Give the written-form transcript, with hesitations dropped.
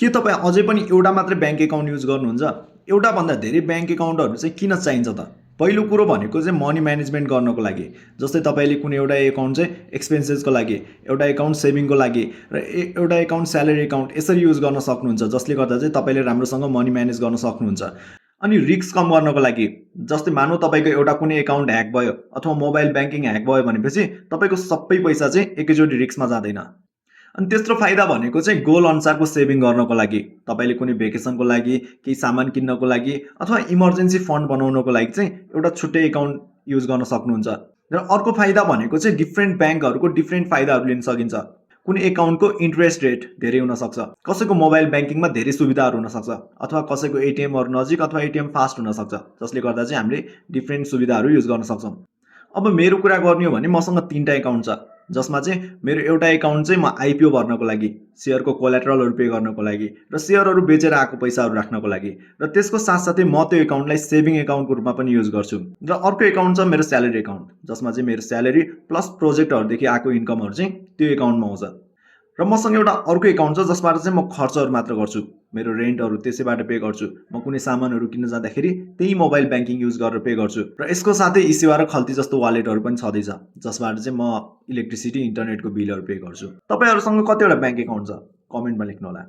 के तपाईँ अझै पनि एउटा मात्रै ब्याङ्क एकाउन्ट युज गर्नुहुन्छ? एउटाभन्दा धेरै ब्याङ्क एकाउन्टहरू चाहिँ किन चाहिन्छ त? पहिलो कुरो भनेको चाहिँ मनी म्यानेजमेन्ट गर्नको लागि। जस्तै तपाईँले कुनै एउटा एकाउन्ट चाहिँ एक्सपेन्सेसको लागि, एउटा एकाउन्ट सेभिङको लागि र एउटा एकाउन्ट स्यालेरी एकाउन्ट यसरी युज गर्न सक्नुहुन्छ, जसले गर्दा चाहिँ तपाईँले राम्रोसँग मनी म्यानेज गर्न सक्नुहुन्छ। अनि रिस्क कम गर्नको लागि, जस्तै मानौँ तपाईँको एउटा कुनै एकाउन्ट ह्याक भयो अथवा मोबाइल ब्याङ्किङ ह्याक भयो भनेपछि तपाईँको सबै पैसा चाहिँ एकैचोटि रिस्कमा जाँदैन। अनि तेस्रो फाइदा भनेको चाहिँ गोल अनुसारको सेभिङ गर्नको लागि, तपाईँले कुनै भेकेसनको लागि, केही सामान किन्नको लागि अथवा इमर्जेन्सी फन्ड बनाउनको लागि चाहिँ एउटा छुट्टै एकाउन्ट युज गर्न सक्नुहुन्छ। र अर्को फाइदा भनेको चाहिँ डिफ्रेन्ट ब्याङ्कहरूको डिफ्रेन्ट फाइदाहरू लिन सकिन्छ। कुनै एकाउन्टको इन्ट्रेस्ट रेट धेरै हुनसक्छ, कसैको मोबाइल ब्याङ्किङमा धेरै सुविधाहरू हुनसक्छ, अथवा कसैको एटिएमहरू नजिक अथवा एटिएम फास्ट हुनसक्छ, जसले गर्दा चाहिँ हामीले डिफ्रेन्ट सुविधाहरू युज गर्न सक्छौँ। अब मेरो कुरा गर्ने हो भने मसँग 3टा एकाउन्ट छ, जसमा चाहिँ मेरो एउटा एकाउन्ट चाहिँ म आइपिओ भर्नको लागि, सेयरको कोल्याट्रलहरू पे गर्नको लागि र सेयरहरू बेचेर आएको पैसाहरू राख्नको लागि, र त्यसको साथसाथै म त्यो एकाउन्टलाई सेभिङ एकाउन्टको रूपमा पनि युज गर्छु। र अर्को एकाउन्ट छ मेरो स्यालेरी एकाउन्ट, जसमा चाहिँ मेरो स्यालेरी प्लस प्रोजेक्टहरूदेखि आएको इन्कमहरू चाहिँ त्यो एकाउन्टमा आउँछ। र मसँग एउटा अर्को एकाउन्ट छ जसबाट चाहिँ म खर्चहरू मात्र गर्छु, मेरो रेन्टहरू त्यसैबाट पे गर्छु, म कुनै सामानहरू किन्न जाँदाखेरि त्यही मोबाइल ब्याङ्किङ युज गरेर पे गर्छु। र यसको साथै इसेवा र खल्ती जस्तो वालेटहरू पनि छँदैछ, जसबाट चाहिँ म इलेक्ट्रिसिटी इन्टरनेटको बिलहरू पे गर्छु। तपाईँहरूसँग कतिवटा ब्याङ्क एकाउन्ट छ? कमेन्टमा लेख्नुहोला।